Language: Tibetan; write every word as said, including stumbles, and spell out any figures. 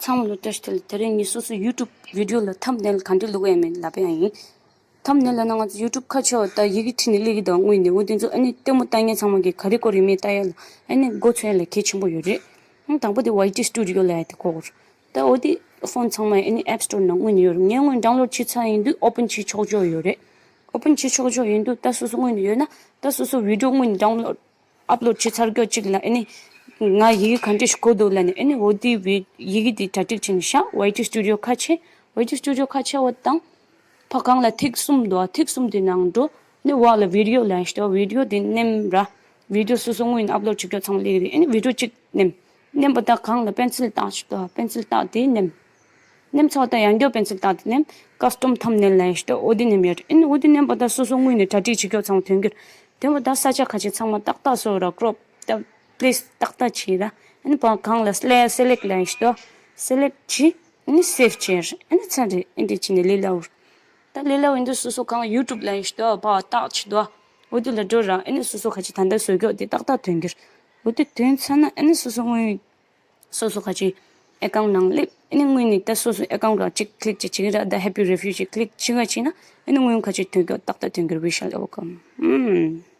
ཚང་མ་ལ་བཀྲ་ཤིས་བདེ་ལེགས། དེ་རིང་ངས་སོ་སོའི་YouTube video ལ་thumbnail ག་འདྲ་བླུག་ཡ་མིན་ལབ་ཡ་ཡིན། Thumbnail ལབ་ན་ང་ཚོ་YouTube ཁ་ཕྱེ་བ་ད་ཡི་གེ་བྲིས་ནས་སླེབས་ཀྱི་འདུག་དངོས་གནས་འོ་དེ་ཚོ་ཨ་ནི་ལྟད་མོ་ལྟ་མཁན་ཚང་མ་གིས་ག་རེ་དགོས་རེད་མེད་ལྟ་ཡ་ལ་ཨ་ནི་མགོ་ཚོས་ཡ་ལ་གལ་ཆེན་པོ་ཡོད་རེད། ཨང་དང་པོ་དེ་ཝའི་ཊི་སི་ཊུ་ཌི་ཡོ་ལབ་ཡ་དེ་གོ་དགོས་རེད། ད་འོ་དེ་ཕོན་ཚང་མ་ཨ་ནི་App Store ནང་དངོས་གནས་ཡོད་རེད། ངས་དངོས་གནས་download བྱས་ཚར་ཡིན་དུས་open བྱེད་ཆོག་ཆོག་ཡོད་རེད། open བྱེད་ཆོག་ཆོག་ཡིན་དུས་ད་སོ་སོ་དངོས་གནས་ཡོད་ན་ད་སོ་སོ་video དངོས་གནས་download upload བྱེད་ཚར་མཁན་གཅིག་ལ་ཨ་ནི་ང་ཡི་གེ་ག་འདྲ་ཞིག་དགོས་འདུག་ལབ་ནས་ཨ་ནི་འོ་དེ་བི་ཡི་གེ་དེ་གྲ་སྒྲིག་བྱས་ནས་བཞག་ཝའི་ཊི་སི་ཊུ་ཌི་ཡོ་ཁ་ཕྱེ། ཝའི་ཊི་སི་ཊུ་ཌི་ཡོ་ཁ་ཕྱེ་བ་དང་ཕ་གང་ལ་ཐིག་གསུམ་འདུག་ཐིག་གསུམ་དེ་ནང་འགྲོ། ཨ་ནི་འོག་ལ་video ལབ་ཡ་ཞིག་འདུག video དེ་མནན་ར། video སོ་སོ་དངོས་གནས་upload བྱེད་རྒྱུ་ཚང་མ་སླེབས་ཀྱི་རེད། ཨ་ནི་video གཅིག་མནན། མནན་པ་དང་གང་ལ་པེན་སིལ་རྟགས་ཞིག་འདུག་པེན་སིལ་རྟགས་དེ་མནན། མནན་ཚར་བ་དང་ཡང་བསྐྱར་པེན་སིལ་རྟགས་དེ་མནན། custom thumbnail ལབ་ཡ་ཞིག་འདུག་འོ་དེ་མནན་ཡ་རེད། ཨ་ནི་འོ་དེ་མནན་པ་དང་སོ་སོ་དངོས་གནས་གྲ་སྒྲིག་བྱེད་རྒྱུ་ཚང་མ་ཐོན་གྱི་རེད། དེ་འོ་ད་ས་ཆ་ཁ་ཤས་ཚང་མ་ཏག་ཏག་བཟོ་ར་crop ད་place ཏག་ཏག་བྱས་ར། ཨ་ནི་བ་གང་ལ་layer select ལབ་ཡ་ཞིག་འདུག select བྱས། ཨ་ནི་save བྱས་ར། ཨ་ནི་ཚར་རེད། ཨ་འདྲ་བྱས་ནས་ལས་སླ་བོ་རེད། ད་ལས་སླ་བོ་ཡིན་དུས་སོ་སོ་གང་YouTube ལབ་ཡ་ཞིག་འདུག་བ་ཏག་ཅིག་འདུག་འོ་དེ་ལ་འགྲོ་ར། ཨ་ནི་སོ་སོ་ཁ་ཅིག་ད་ལྟ་བཟོ་རྒྱུ་དེ་ཏག་ཏག་ཐོན་གྱི་རེད། འོ་དེ་ཐོན་ཚར་ན་ཨ་ནི་སོ་སོ་དངོས་སོ་སོ་ཁ་ཅིག་account ནང་སླེབས། ཨ་ནི་དངོས་གནས་ད་སོ་སོ་account ག་ཅིག་click ཅིག་བྱེད་ཀྱི་ར། ད་Happy Refuge click བྱེད་ག་བྱས་ན་ཨ་ནི་དངོས་ཁ་ཅིག་ཐོན་གྱི་ཏག་ཏག་ཐོན་གྱི་རེད། We shall overcome. ཨུམ།